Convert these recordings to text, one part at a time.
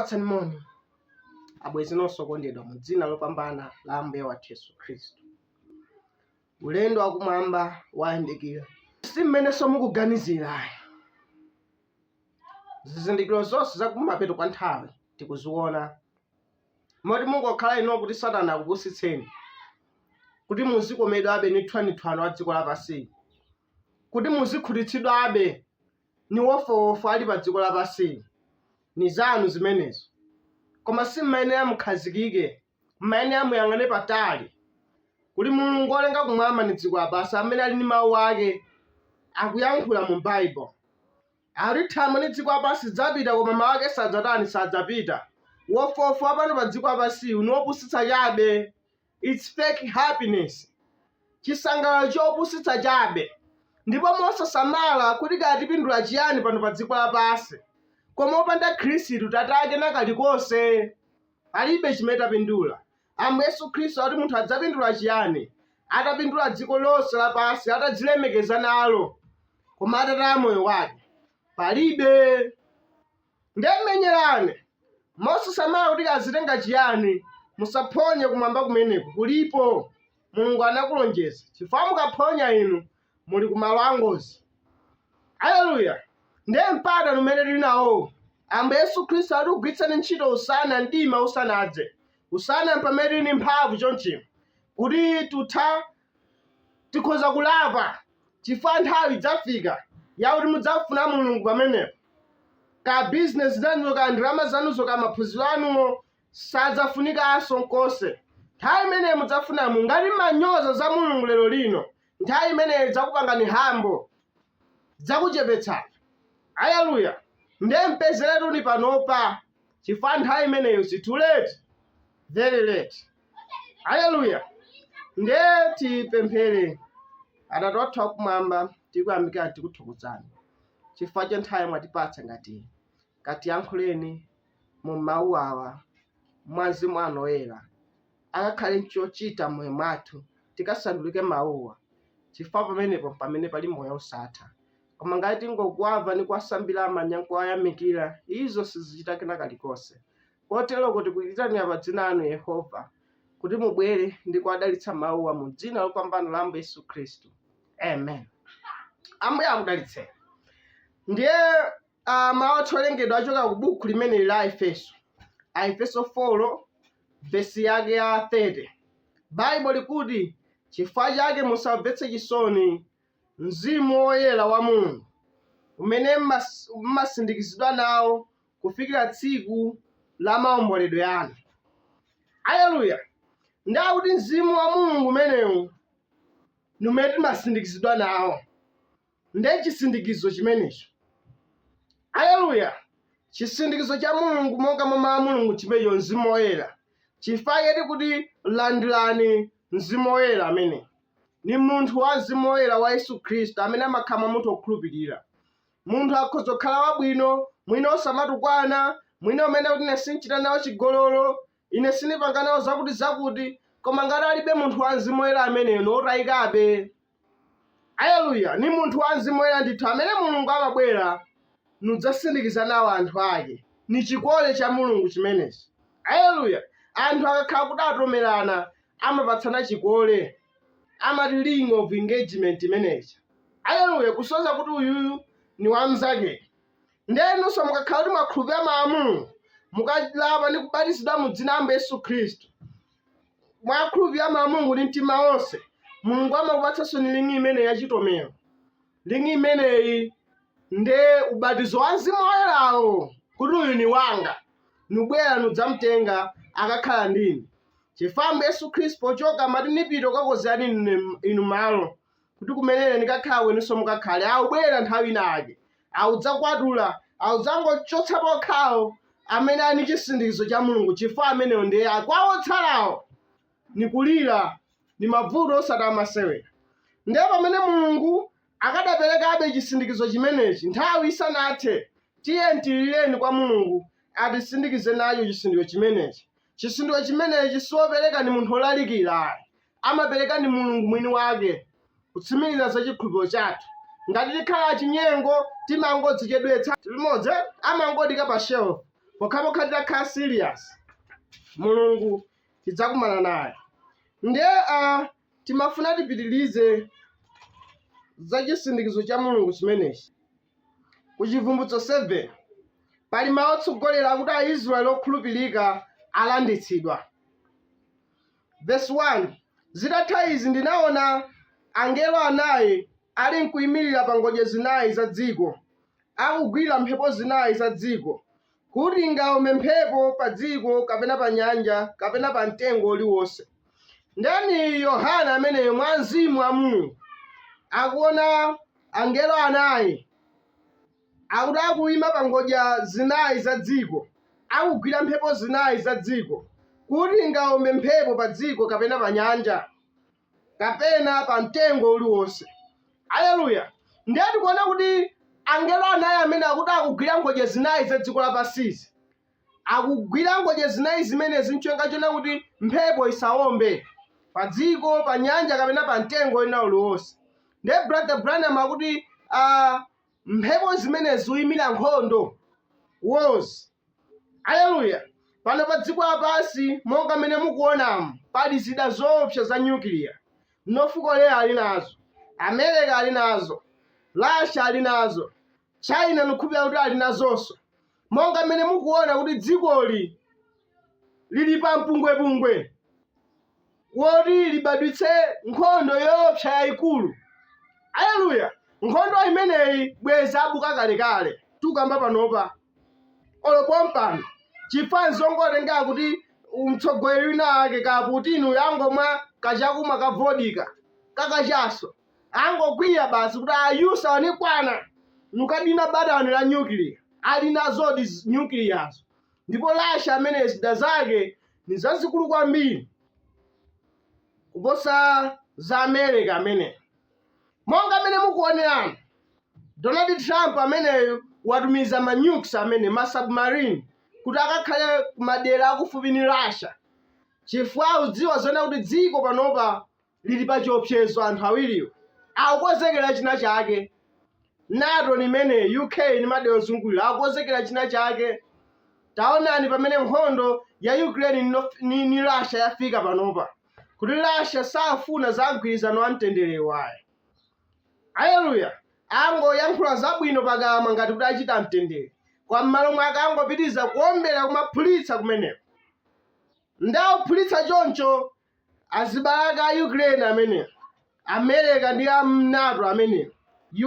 Ndikupatsani moni abwenzi nonse okondedwa mu dzina lopambana la Ambuye wathu Yesu Khristu. Ulendo wakumwamba wayandikira. Si mmenenso mukuganizira ayi. Zizindikiro zonse za kumapeto kwa nthawi tikuziona. Moti mungokhala inuyo kuti Satana akupusitseni kuti muzikomedwabe ni thwanithwani wa dziko lapansi, kuti muzikhutitsidwabe ni wofowofo ali pa dziko lapansi, ni zanu zimenezo. Koma simmayenera mukhazikike, mmayenera muyang'ane patali kuli Mulungu wolenga kumwamba ni dziko lapansi amene ali ni mawu ake akuyankhula mu Bible. Akuti thambo ni dziko lapansi zidzapita koma mawu ake sadzatani, sadzapita. Wofowofo wa pano pa dziko lapansiyu ni wopusitsa chabe. It's fake happiness. Chisangalalo chopusitsa chabe. Ndipo mosasamala kuti kaya tipindula chiyani pano pa dziko lapansi, koma opanda Khristu tataya kena kalikonse. Palibe chimene tapindula. Ambuye Yesu Khristu akuti munthu adzapindula chiyani atapindula dziko lonse lapansi, atadzilemekeza nalo, koma atataya moyo wake? Palibe. Ndiye menyerani mosasamala kuti kaya zitenga chiyani, musaphonye kumwamba kumeneko kulipo. Mulungu anakulonjeza. Chifukwa mukaphonya inu muli kumalo angozi. Aleluya! Ndiye mpata umene tili nawowu. Ambuye Yesu Khristu akuti ugwiritseni ntchito usana mdima usanadze. Usana mpamene tili ndi mphamvu chonchino kuti tutha tikhoza kulapa chifukwa nthawi idzafika yakuti mudzafuna Mulungu pamenepo. Ka bizinesi zanuzo, ka ndalama zanuzo, ka maphunziro anuwo sadzafunikanso nkonse. Nthawi imeneyo mudzafuna Mulungu. Ngati mmanyoza za Mulungu lero lino, nthawi imeneyo idzakupangani humble, idzakuchepetsani. Aleluya! Ndiye mpezeretuni panopa chifukwa nthawi imeneyo it's too late, very late. Aleluya! Ndiye tipemphere. Atate wathu wakumwamba, tikuyamikani, tikuthokozani chifukwa cha nthawi mwatipatsa ngati iyi. Katiyankhuleni mu mawu awa mwa Mzimu wanu Woyera, akakhale nchochita m'moyo mwathu, tikasandulike mawuwa, chifukwa pamenepo pamene pali moyo osatha. Koma ngati tingokuwamva ndi kuwasambira manja nkuwayamikira, izo sizichita kena kalikonse. Koteroko tikuyitanira pa dzina lanu Yehova, kuti mubwere ndi kuwadalitsa mawuwa mu dzina lopambana la Ambuye Yesu Khristu. Amen. Ambuye akudalitseni. Ndiye mawu athu owerengedwa achoka ku buku limeneli la Aefeso. Aefeso 4 vesi yake ya 30. Baibulo likuti, chifukwa chake musamvetse chisoni Mzimu Woyera wa Mulungu, umene mmasindikizidwa nawo kufikira tsiku la maomboledwe anu. Aleluya! Ndiye akuti Mzimu wa Mulungu umenewu ndi umene timasindikizidwa nawo. Ndiye chisindikizo chimenecho. Aleluya! Chisindikizo cha Mulungu monga mwa mawu a Mulungu chimenecho, Mzimu Woyera. Chifukwa chake tikuti landirani Mzimu Woyera amene ni munthu wa Mzimu Woyera wa Yesu Khristu amene amakhala mwa munthu wokhulupirira. Munthu akhoza kukhala wabwino, mwina osamatukwana, mwina umene kuti ine sinchita nawo chigololo, ine sindipanga nawo zakuti zakuti, koma ngati alibe munthu wa Mzimu Woyera ameneyo ni wotayikabe. Aleluya! Ni munthu wa Mzimu Woyera ndithu amene Mulungu amabwera nudzasindikiza nawo anthu ake. Ni chikole cha Mulungu chimenechi. Aleluya! Anthu akakhala kuti atomerana amapatsana chikole, amati ring of engagement imeneyi. Aleluya! Kusonyeza kuti uyuyu ni wamnzake. Ndiye inunso mukakhala kuti mwakhulupirira mawu a Mulungu, mukalapa ndi kubatizidwa mu dzina la Ambuye Yesu Khristu, mwakhulupirira mawu a Mulungu ndi mtima wonse, Mulungu amakupatsanso ni ring imeneyi ya chitomero. Ring imeneyi nde ubatizo wa Mzimu Woyerawo, kuti uyu ni wanga, nubwera nudzamtenga akakhala ndine. Chifukwa Ambuye Yesu Khristu pochoka amati nipita kukakonzerani inu malo, kuti kumene ine ndikakhala inunso mukakhale. Aubwera nthawi inayake, audzakwatula, audzangochotsa pokhawo amene ali ndi chisindikizo cha Mulungu, chifukwa amenewo ndiye kwa otsalawo ni kulira ni mavuto osati amasewera. Ndiye pamene Mulungu akadaperekabe chisindikizo chimenechi nthawi isanathe, tiyeni tilireni kwa Mulungu atisindikize nacho chisindikizo chimenechi. Chisindikizo chimenechi siwopereka ni munthu wolalikira ayi, amapereka ndi Mulungu mwini wake kutsimikiza za chikhulupiriro chathu. Ngati tikhala achinyengo timangodzichedwetsa limodzi, amangotiika pa shelf. Pokhapokha titakhala serious, Mulungu tidzakumana naye. Ndiye timafuna tipitirize za chisindikizo cha Mulungu chimenechi. Ku Chivumbulutso 7 pali mawu otsogolera akuti Aisraeli okhulupirika alanditsidwa. Vesi 1, Zitatha izi ndinaona angelo anayi alinkuimirira pa ngodya zinayi za dziko, akugwira mphepo zinayi za dziko, kuti ingaombe mphepo pa dziko kapena pa nyanja kapena pa mtengo uliwonse. Ndiye Yohane ameneyo mwa mzimu wa Mulungu akuona angelo anayi akuti akuima pa ngodya zinayi za dziko, akugwira mphepo zinayi za dziko, kuti ingaombe mphepo pa dziko kapena pa nyanja kapena pa mtengo uliwonse. Aleluya! Ndiye tikuona kuti angelo anayi amene akuti akugwira ngodya zinayi za dziko lapansizi, akugwira ngodya zinayi zimenezi ncholinga chona kuti mphepo isawombe pa dziko, pa nyanja kapena pa mtengo wina uliwonse. Ndiye Brother Branham akuti mphepo zimenezi ziyimira nkhondo, wars. Aleluya! Pano pa dziko lapansi, monga mmene mukuonamu, pali zida zoopsa za nyukiliya. North Korea ali nazo, America ali nazo, Russia ali nazo, China ndikukhulupirira kuti ali nazonso. Monga mmene mukuona kuti dzikoli lili pa mpungwepungwe woti libadwitse nkhondo yoopsa yayikulu. Aleluya! Nkhondo imeneyi bwezi abuka kalekale, tikukamba panopa, olo pompano, chifukwa nzongotengera kuti mtsogoleri wina wake ka Putin uyu angomwa kachakumwa ka vodka kakachaso, angokwiya basi kuti ayusa wanikwana, nukadina batani la nyukiliya, ali nazodi nyukiliyazo. Ndipo Russia amene zida zake ni zazikulu kwambiri kuposa za America amene. Monga amene mukuonerani, Donald Trump ameneyu watumiza ma nukes amene ma submarine kuti akakhale kumadera akufupi ni Russia chifukwa akudziwa zona kuti dziko panopa lili pa chiopsezo anthu awiriwo akukonzekera china chake. NATO ni imeneyi, UK ni madera ozungulira akukonzekera china chake. Taonani pamene nkhondo ya Ukraine ni Russia yafika panopa, kuti Russia safuna za mgwirizano wa mtenderewo ayi. Aleluya! Angoyankhula zabwino pakamwa ngati kuti achita mtendere, koma m'malo mwake angopitiriza kuombera kumaphulitsa kumeneko. Nde akuphulitsa choncho Azibale ake a Ukraine amenewo, America ndi a NATO amenewo,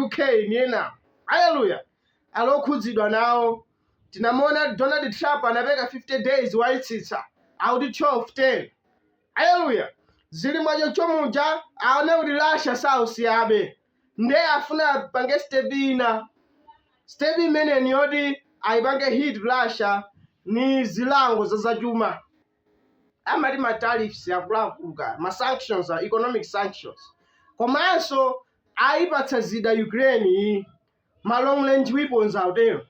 UK ni enawo, aleluya, ali okhudzidwa nawo. Tinamuona Donald Trump anapereka 50 days waitsitsa, akuti 12 10. Aleluya. Zili mwachoncho muja aona kuti Russia sausiyabe. Nde afuna apange step ina. Step imene ni yoti ayipange hit Russia ni zilango za zachuma. Amati ma tariffs akuluakulu kaya ma sanctions, economic sanctions, komanso ayipatsa zida Ukraine iyi, ma long range weapons autero,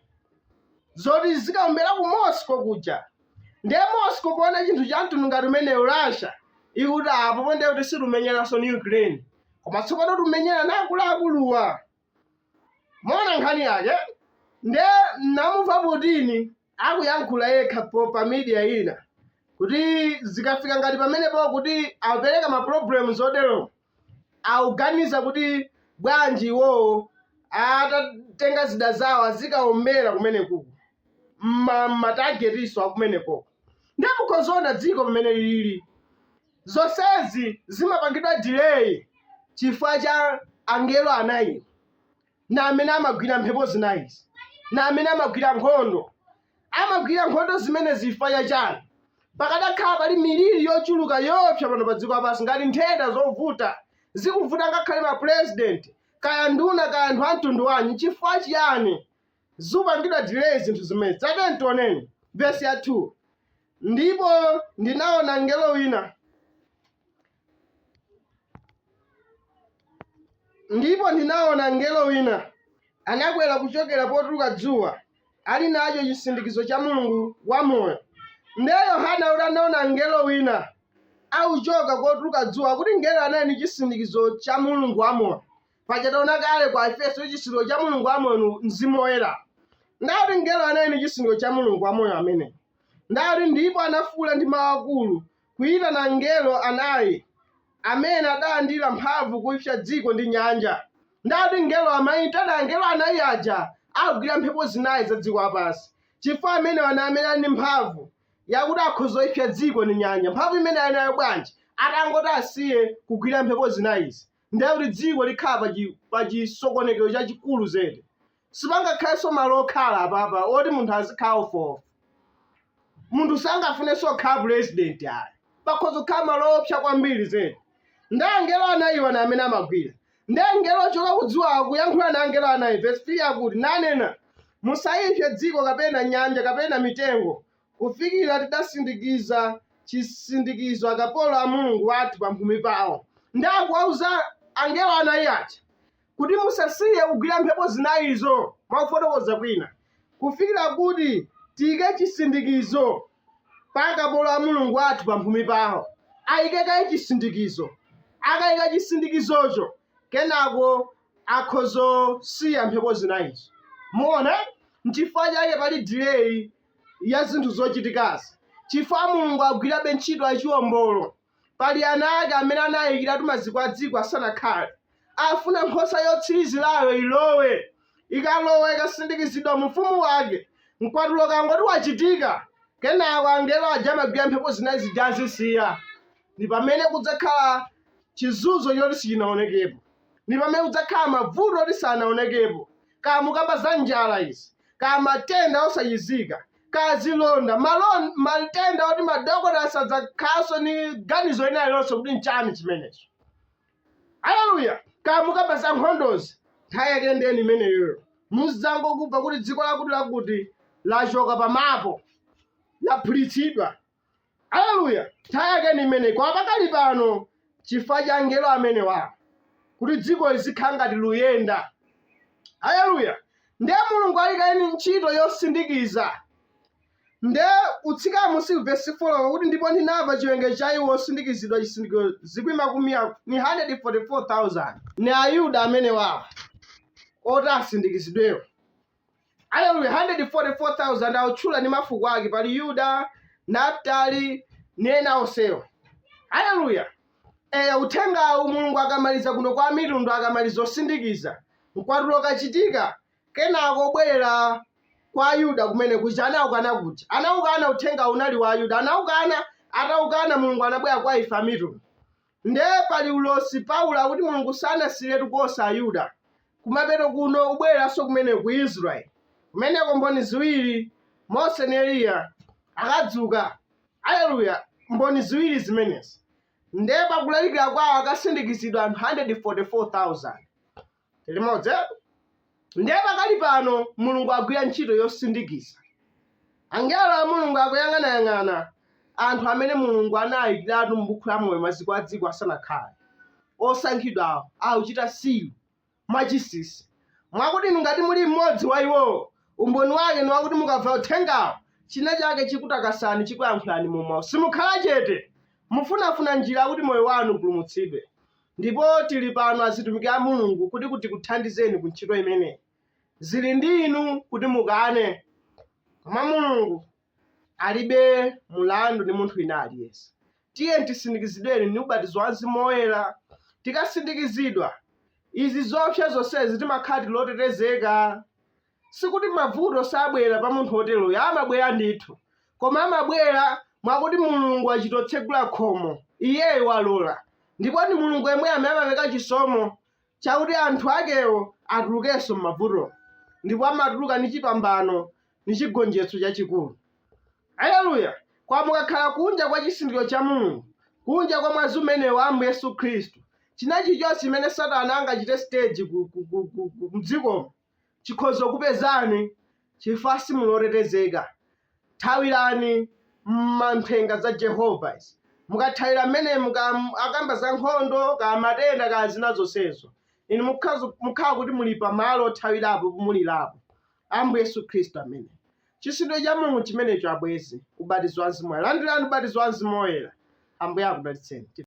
zoti zikaombera ku Moscow kuja. Ndiye Moscow poona chinthu cha mtundu ngati umenewu, Russia ikuti apopo ndiye kuti situmenyeranso ni Ukraine, koma tsopano tumenyera na akuluakuluwa. Mwaona nkhani yake? Nde namumva Putin akuyankhula yekha po pa media ina kuti zikafika ngati pamenepo kuti apereka ma problems otero, akuganiza kuti bwanji iwowo atatenga zida zawo azikaombera kumenekuku ma targetiso akumenekoko. Ndiye mukhozaona dziko pamene lili. Zonsezi zimapangidwa delay chifukwa cha angelo anayiwo, na amene amagwira mphepo zinayizi, na amene amagwira nkhondo. Amagwira nkhondo zimenezi chifukwa cha chani? Pakadakhala pali miliri yochuluka yoopsa pano pa dziko lapansi, ngati nthenda zovuta zikuvuta ngakhale ma president, kaya nduna, kaya anthu a mtundu wanji, chifukwa chiyani zikupangidwa delay zinthu zimenezi? Tatiyeni tioneni vesi ya 2. Ndipo ndinaona mngelo wina, ndipo ndinaona mngelo wina anakwera kuchokera potuluka dzuwa, ali nacho chisindikizo cha Mulungu wamoyo. Ndiye Yohana kuti anaona mngelo wina akuchoka kotuluka dzuwa, kuti mngelo anali ndi chisindikizo cha Mulungu wamoyo. Paja taona kale kwa Aefeso kuti chisindikizo cha Mulungu wamoyo ni Mzimu Woyera. Ndati mngelo anali ndi chisindikizo cha Mulungu wamoyo ameneyo. Ndati ndipo anafuula ndi mawu akulu, kuyitana angelo anayi amene adalandira mphamvu kuipsa dziko ndi nyanja. Ndati mngelo amayitana angelo anayi aja akugwira mphepo zinayi za dziko lapansi, chifukwa amenewa ndi amene ali ndi mphamvu yakuti akhoza kuipsa dziko ndi nyanja. Mphamvu imene ali nayo bwanji? Atangoti asiye kugwira mphepo zinayizi, ndiye kuti dziko likhala pa chisokonekero chachikulu zedi. Sipangakhalenso malo okhala apapa oti munthu azikhala ofowofa. Munthu sangafunenso kukhala pulezidenti ayi. Pakhoza kukhala malo oopsa kwambiri zedi. Nde angelo anayiwa ndi amene amagwira. Nde mngelo ochoka kudzuwa akuyankhula ndi angelo anayi, vesi 3 akuti, nanena, Musaipse dziko kapena nyanja kapena mitengo, kufikira titasindikiza chisindikizo akapolo a Mulungu wathu pamphumi pawo. Nde akuwauza angelo anayi aja kuti musasiye kugwira mphepo zinayizo, mwakufotokoza kwina, kufikira kuti tiike chisindikizo pa akapolo a Mulungu wathu pamphumi pawo. Ayike kaye chisindikizo. Akayika chisindikizocho, kenako akhoza kusiya mphepo zinayizo. Muona? Nchifukwa chake pali delay ya zinthu zochitikazi, chifukwa Mulungu agwirabe ntchito yachiwombolo. Pali ana ake amene anayikiratu maziko a dziko asanakhale. Afuna nkhosa yotsirizirayo ilowe. Ikalowa, ikasindikizidwa mu ufumu wake, mkwatulo ukangoti wachitika, kenako angelo aja amagwira mphepo zinayi zija azisiya. Ndi pamene kudzakhala chizunzo choti sichinaonekepo. Ndi pamene kudzakhala mavuto oti sanaonekepo. Kaya mukamba za njala izi, kaya matenda osachizika, kaya zilonda, matenda oti madokotala sadzakhalanso ni ganizo lina lililonse kuti nchani chimenecho. Haleluya! Kaya mukamba za nkhondozi, nthawi yake ndeni imeneyoyo. Mudzangomva kuti dziko lakuti lakuti lachoka pamapo, laphulitsidwa. Aleluya! Nthawi yake ndi imeneyi. Koma pakali pano, chifukwa cha angelo amenewa, kuti dziko lizikhala ngati luyenda. Aleluya! Ndiye Mulungu ali kale ndi ntchito yosindikiza. Ndiye utsika munsi vesi 4 kuti ndipo ndinamva chiwerengero cha iwo osindikizidwa chisindikizo zikwi makumi a ni 144,000. Ni Ayuda amenewawa oti asindikizidwewo. Aleluya! 144,000 autchula ndi mafuko ake, pali Yuda, Naftali, ndi ena onsewo. Aleluya! Eya, uthengawu Mulungu akamaliza kuno kwa amitundu, akamaliza kusindikiza, mkwatulo ukachitika, kenako ubwerera kwa Ayuda kumene kuja anaukana kuja. Anaukana uthengawu unali wa Ayuda, anaukana, ataukana Mulungu anabwera kwa ife amitundu. Nde pali ulosi Paulo akuti Mulungu sanasiyiretu konse Ayuda. Kumapeto kuno ubwereranso kumeneko ku Israel. Kumeneko mboni ziwiri, Mose ndi Eliya, akadzuka. Aleluya! Mboni ziwiri zimenezi. Nde pakulalikira kwawo akasindikizidwa anthu 144,000. Limodzi. Ndiye pakali pano Mulungu agwira ntchito yosindikiza. Angelo a Mulungu akuyang'anayang'ana anthu amene Mulungu anayikiratu m'buku la moyo maziko a dziko asanakhale. Osankhidwawo akuchita seal mwachinsinsi. Mwakuti inu ngati muli mmodzi wa iwowo, umboni wake ni wakuti mukamva uthengawo, chinachake chikutakasani, chikuyankhulani momwe. Simukhala chete. Mufunafuna njira yakuti moyo wanu upulumutsidwe. Ndipo tili pano azitumiki a Mulungu kuti tikuthandizeni ku ntchito imeneyi. Zili ndi inu kuti mukane. Koma Mulungu alibe mulandu ndi munthu wina aliyense. Tiyeni tisindikizidweni ndi ubatizo wa Mzimu Woyera. Tikasindikizidwa, izi zoopsa zonsezi timakhala tili otetezeka. Sikuti mavuto sabwera pa munthu woteroyo, amabwera ndithu. Koma amabwera mwakuti Mulungu achita kutsegula khomo, iyeyo walola. Ndipo ndi Mulungu yemweyo amene amapereka chisomo chakuti anthu akewo atulukenso m'mavutowo. Ndipo amatuluka ndi chipambano ndi chigonjetso chachikulu. Aleluya! Koma mukakhala kunja kwa chisindikiro cha Mulungu, kunja kwa mwazi umenewo wa Ambuye Yesu Khristu, china chilichonse chimene Satana angachite stage ku, ku, ku, ku, ku, mdzikomo, chikhoza kukupezani chifukwa simuli otetezeka. Thawirani m'manthenga za Jehova izi. Mukathawira mmenemu ka akamba za nkhondo, ka matenda, ka zina zonsezo, inu mukhala kuti muli pamalo othawirapo, pumulirapo. Ambuye Yesu Khristu amene. Chisindikiro cha Mulungu chimenecho abwenzi, ubatizo wa Mzimu Woyera. Landirani ubatizo wa Mzimu Woyera. Ambuye akudalitseni.